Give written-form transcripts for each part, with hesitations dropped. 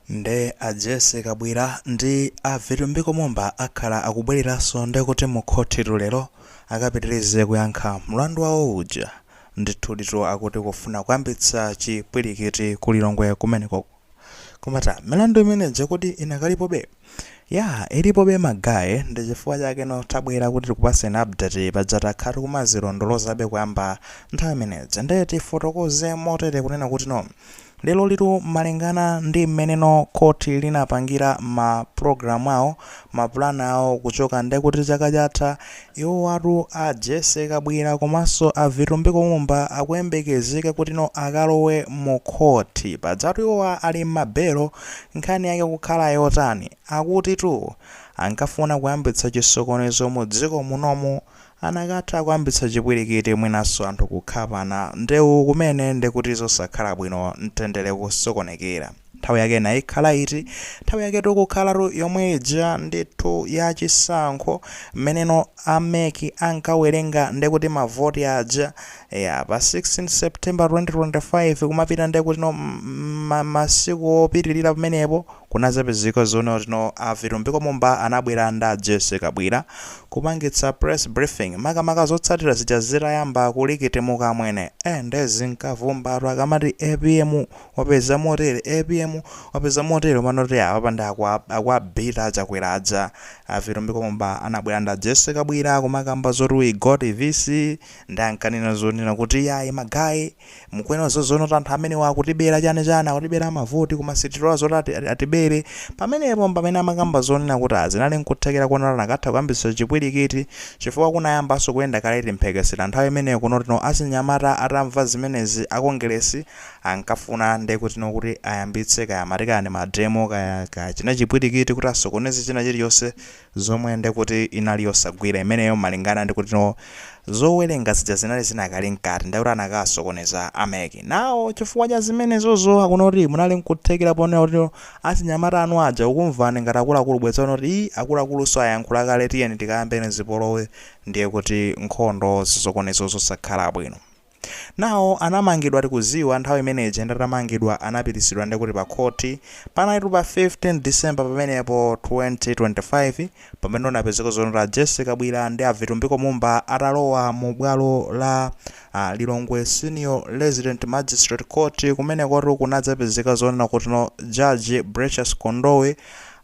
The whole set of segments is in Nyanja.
Nde a Jessie Kabwila ndi a Vitumbiko Mumba akhala akubwereranso ndekuti mu khothitu lero akapitirize kuyankha mlandu wawo uja. Ndithuditu akuti kufuna kuyambitsa chipwirikiti ku Lilongwe kumenekoko. Koma ta milandu imeneja kuti inakalipobe? Ya, ilipobe ma guy, ndi chifukwa chake no tabwera kuti tikupaseni update. Paja takhala tikumazilondolozabe kuyamba nthawi imeneja. Ndiye tifotokoze motere kunena kuti no lero litu, malingana ndi mmeneno khoti linapangira ma program awo, mapulani awo kuchoka ndekuti chaka chatha, iwo watu a Jessie Kabwila komanso a Vitumbiko Mumba akuyembekezeka kuti no akalowe mu khoti. Pajatu iwowa ali m'mabelo. Nkhani yake kukhala yotani? Akuti tu ankafuna kuyambitsa chisokonezo mu dziko munomu, anakatha kuyambitsa chipwirikiti, mwinanso anthu kukhapana, ndewu kumene, ndikuti zosakhala bwino, mtendere kusokonekera. Nthawi yake nayi ikhala iti? Nthawi yake tikukhalatu yomwe ija ndithu yachisankho, mmeneno a MEC ankawerenga ndekuti mavoti aja ya pa 16 September 2025 kumapita, ndekuti no masiku opitirira pamenepo kunazapezeka zoona kuti no a Vitumbiko Mumba anabwera ndi a Jessie Kabwila kupangitsa press briefing, makamaka zotsatira zija zitayamba kulikitimuka mwene. Nde zinkavumbatu akamati APM wapeza motere, APM wapeza motere, manoti apa ndi akuabita achakwera aja. A Vitumbiko Mumba anabwera ndi a Jessie Kabwila kumakamba zoti "We got this", ndi ankanena zonena kuti yayi ma guy, mukuena zozoona kuti anthu amene akutibera chani chani, akutibera mavoti, koma sitilola zoti atibere. Pamenepo pamene amakamba zonena kuti azinali nkuthekera kuona anakatha kuyambitsa chipwirikiti, chifukwa kunayambanso kuyenda kale timphekesera nthawi imeneyo kunotino achinyamata atamva zimenezi akongeresi ankafuna ndekuti kuti ayambitse kaya matikani ma demo, kaya china chipwirikiti kuti asokoneze china chiliyonse, zomwe ndekuti inali yosagwira imeneyo, malingana ndi kuti no zowerenga zija zinali zinakali mkati, ndekuti anakasokoneza a MEC nawo. Chifukwa cha zimenezozo akunoti munali nkuthekera ponena kuti achinyamata anu aja ukumvani ngati akuluakulu bwetsa kuti i akuluakuluso ayankhula kale, tiyeni tikayambeni zipolowe, ndiye kuti nkhondo, zisokonezo zosakhala bwino. Nawo anamangidwa, tikuziwa nthawi imeneyi ndatamangidwa anapitisidwa ndekuti pa khoti panalitu pa 15 December pamenepo 2025, pamene unapezeka zonota Jessie Kabwila ndi a Vitumbiko Mumba atalowa mu bwalo la Lilongwe Senior Resident Magistrate Court. Kumenekotu kunadzapezeka zonena kuti no Judge Precious Kondowe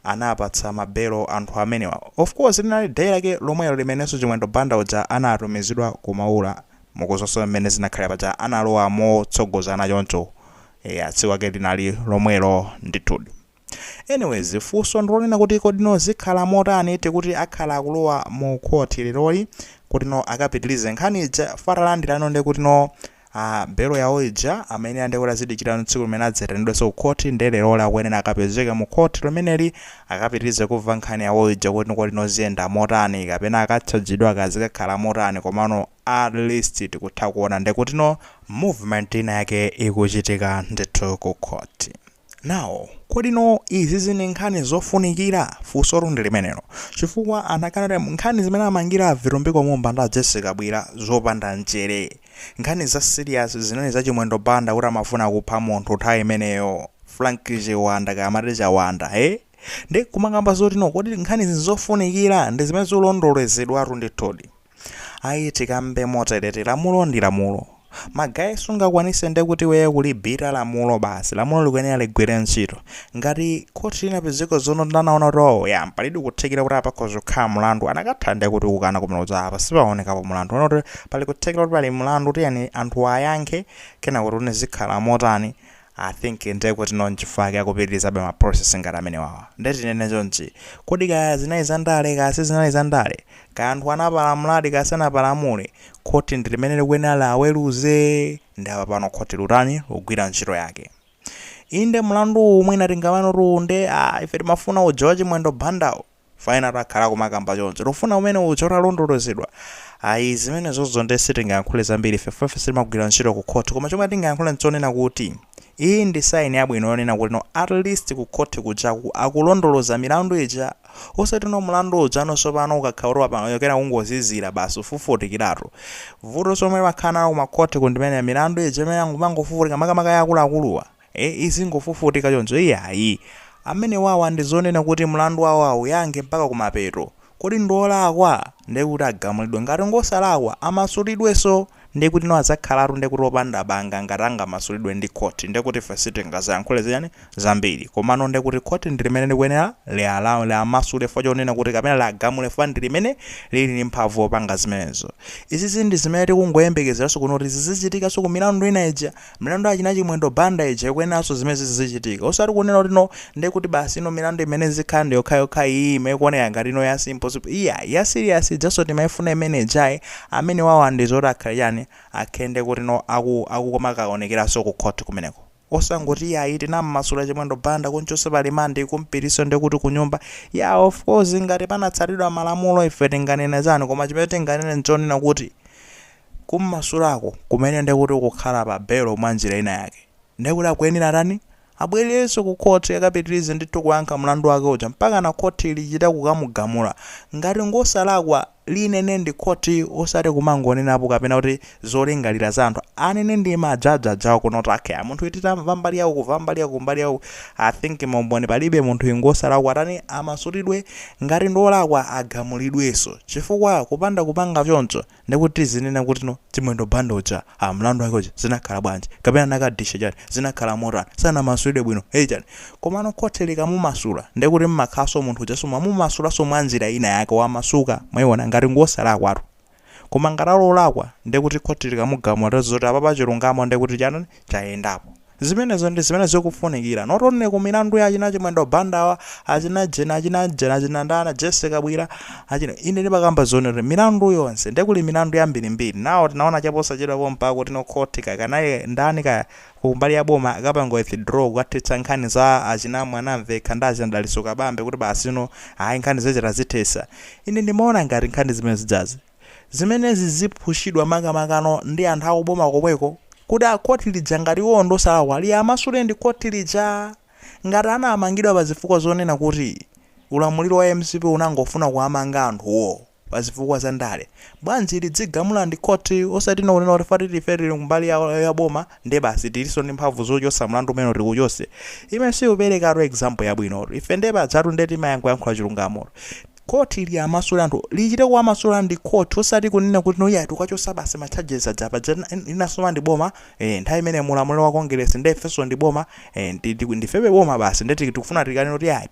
anapatsa mabelo anthu amenewa. Of course linali day lake lomwelo limenenso Chimwendo Banda uja anatumizidwa kumaula. Mukuzonso mmene zinakhalira paja, analowa motsogozana choncho ya tsiku ake linali lomwelo ndithudi. Anyways, funso ndilonena kuti kodino zikhala motani? Tikuti akhala akulowa mu khoti leroli kuti no akapitilize nkhani ija fatalandirano, ndi kuti no belo yawo ija amene andekuti azidikirano tsiku limene adzayitanidwenso ku khoti. Ndi leroli akuyenera akapezeke mu khoti limeneli akapitilize kumva nkhani yawo ija kuti kodino ziyenda motani, kapena akatchajidwa kazikakhala motani. Komano at least tikutha kuona ndekuti no movement ina yake ikuchitika ndithu ku khoti. Now, kodino izi zini nkhani zofunikira? Funso ndi limenelo, chifukwa anakanati nkhani zimene amangira Vitumbiko Mumba ndi Jessie Kabwila zopanda mchere. Nkhani za serious zinali za Chimwendo Banda kuti amafuna kupha munthu nthawi imeneyo, Frank Chiwanda, kamati Chawanda, eh? Ndi kumakamba zoti no kodi nkhani izi zofunikira ndi zimene zilondolezedwatu ndithudi? Ayi, tikambe moterere, lamulo ndi lamulo ma guy, sungakwanise ndekuti iweyo kulibita lamulo basi. Lamulo likuyenera ligwire ntchito. Ngati khoti linapezeka zono ndanaona kuti oh ya palidi kuthekera kuti apa pakhoza kukhala mlandu, anakatha ndekuti kukana kumene kuti apa sipaonekapo mlandu, ona kuti pali kuthekera kuti pali mlandu, tiyeni anthu ayankhe, kena kuti une zikhala motani. I think ndekuti no nchifukwa akupitirizabe ma process ngati amene wawa. Ndetinene chonchi, kodi kaya zinali zandale, kaya sizinali zandale, kaya anthu anapalamuladi, kaya sanapalamule, khoti ndi limene likuyenera laweruze. Ndi apa pano khoti lutani kugwira ntchito yake. Inde, mlandu mwina tingamano tunde ife timafuna uja wa Chimwendo Bandawo, faina takhala kumakamba choncho, tofuna umene uja utalondolozedwa. Ayi, zimene zozo nde sitingayankhule zambiri ife, fefe sitimagwira ntchito ku khoti. Koma chomwe tingayankhule nchonena kuti iyi ndi sign yabwino yonena kuti no at least ku khoti kujaku akulondoloza milandu ija, osati no mlandu uja nonso pano ukakhala kuti wapangokera kungozizira basi, ufufutikiratu. Vuto somwe makhala nawo kumakhoti kundimene milandu ija imene mangofufutika, makamaka ya akuluakuluwa, izingofufutika choncho. Iyayi, Amenewawa ndi zonena kuti mlandu wawo auyankhe mpaka kumapeto. Kodi ndi olakwa? Ndiye kuti agamulidwe. Ngati ngosalakwa, amasulidwenso. Ndiye kuti no adzakhalatu ndiye kuti opanda banga ngati angamasulidwe ndi khoti. Ndiye kuti ife sitingazayankhule ziyani zambiri. Komano ndiye kuti khoti ndi limene likuyenera liamasule chifukwa chonena kuti kapena liagamule chifukwa ndi limene lili ndi mphamvu yopanga zimenezo. Izizi ndi zimene tikungoyembekezeranso kuno kuti zizichitikanso ku milandu ina ija. Milandu ya achina Chimwendo Banda ija ikuyeneranso zimenezi zizichitika. Osati kunena kuti no ndiye kuti basi ino milandu imene izikhala ndi yokhayokha iyi imene ikuoneka ngati ino ya simple simple. Iyayi, ya serious ijanso timaifuna imene ijayi. Amenewawa ndi zoti akhale chani, akhale ndiye kuti no akumakaonekeranso ku court kumeneko. Osangoti iyayi tinammasula Chimwendo Banda kumchotsa pa remand kumpititsa ndiye kuti kunyumba. Yeah, of course ngati panatsatidwa malamulo ife tinganene chani, koma chimene tinganene nchonena kuti kummasulako kumene ndiye kuti kukhala pa belo mwa njira ina yake, ndiye kuti akuyenera atani, abwererenso ku khoti akapitirize ndithu kuyankha mlandu wake uja mpakana khoti lichita kukamugamula. Ngati ngosalakwa linene ndi khoti osati kumangonenapo kapena kuti zolingalira za anthu. Anene ndi ma judge ajawo kuno kuti okay munthuyu titamva mbali yawo kumva mbali yawo kumbali yawo I think maumboni palibe munthuyu ngosalakwa atani amasulidwe ngati ndi olakwa agamulidwenso chifukwa kupanda kupanga choncho ndekuti tizinena kuti no Chimwendo Banda uja ah mlandu wake uja zinakhala bwanji kapena anakadisha chani zinakhala motani sanamasulidwe bwino hey chani komano khoti likamumasula ndekuti mmakhalanso munthu ujanso mwamumasulanso mwa njira ina yake wamasuka mwaiona ngati ngosalakwatu koma ngati ali olakwa ndekuti khoti likamugamula tizoti apapa chilungamo ndekuti chani chayendapo. Zimenezo ndi zimene zikufunikira not only ku milandu ya achina Chimwendo Banda awa, achina Jane, achina Jane, achina ndani, Jessie Kabwila, achina ine ndimakamba zoona kuti milandu yonse nde kuli milandu yambirimbiri now tinaona chaposachedwa pompa kuti no court kaya kanali ndani kaya kumbali ya boma akapanga withdraw kukathetsa nkhani za achina Mwanamvekha ndi achina Dalitso Kabambe kuti basi no ayi nkhani zija tazithetsa ine ndimaona ngati nkhani zimene zijazi Zimenezi ziphushidwa makamakano ndi anthu akuboma komweko kuti a khoti lija ngati iwowo ndiosalakwa liamasule ndi khoti lija. Ngati anamangidwa pa zifukwa zonena kuti ulamuliro wa mcp unangofuna kuwamanga anthuwo pa zifukwa za ndale bwanji lidzigamula ndi khoti osati no kunena kuti fati ife tili kumbali ya boma nde basi tilinso ndi mphamvu zochosa mlandu umenewu tikuchose. Imene sikuperekatu example yabwinotu. Ife nde pajatu nde timayangoyankhula chilungamotu. Khoti liamasule anthu, lichite kuwamasula ndi khoti osati kunena kuti no iyayi tikuwachosa basi ma charges aja paja linasuma ndi boma eh nthawi imeneyo mu ulamuliro wa Kongeresi nde ifenso ndi boma eh ndifebe boma basi nde tikufuna tikanene kuti iyayi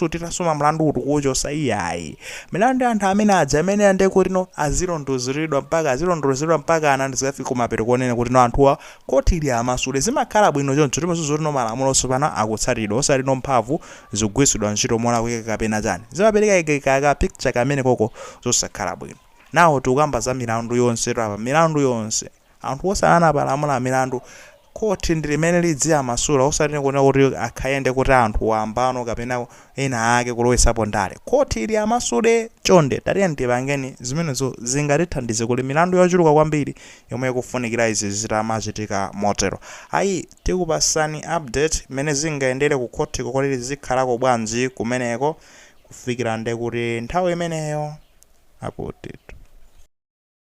titasuma mlanduwu tikuuchosa iyayi. Milandu ya anthu amene aja imeneyo nde kuti no azilondozeredwa mpaka azilondolozeredwa mpakana zikafike kumapeto konena kuti no anthuwa khoti liamasule. Zimakhala bwino choncho timadziwa zoti no malamulo tsopano akutsatidwa osati no mphamvu zikugwiritsidwa ntchito molakwika kapena chani zimapereka ka picture kamene koko zosakhala bwino now tikukamba za milandu yonsetu apa milandu yonse anthu onse anapalamula milandu khoti ndi limene lidziamasula osati kunena kuti akhayende kuti anthu wambano kapena ena ake kulowesapo ndale khoti liamasule chonde tatiyeni tipangeni zimenezo zingatithandize kuli milandu yochuluka kwambiri yomwe ikufunikira izi zitamachitika motero ayi Tikupasani update mmene zingayendere ku khothiko kodi zikhalako bwanji kumeneko kufikira ndekuti nthawi imeneyo akutitu.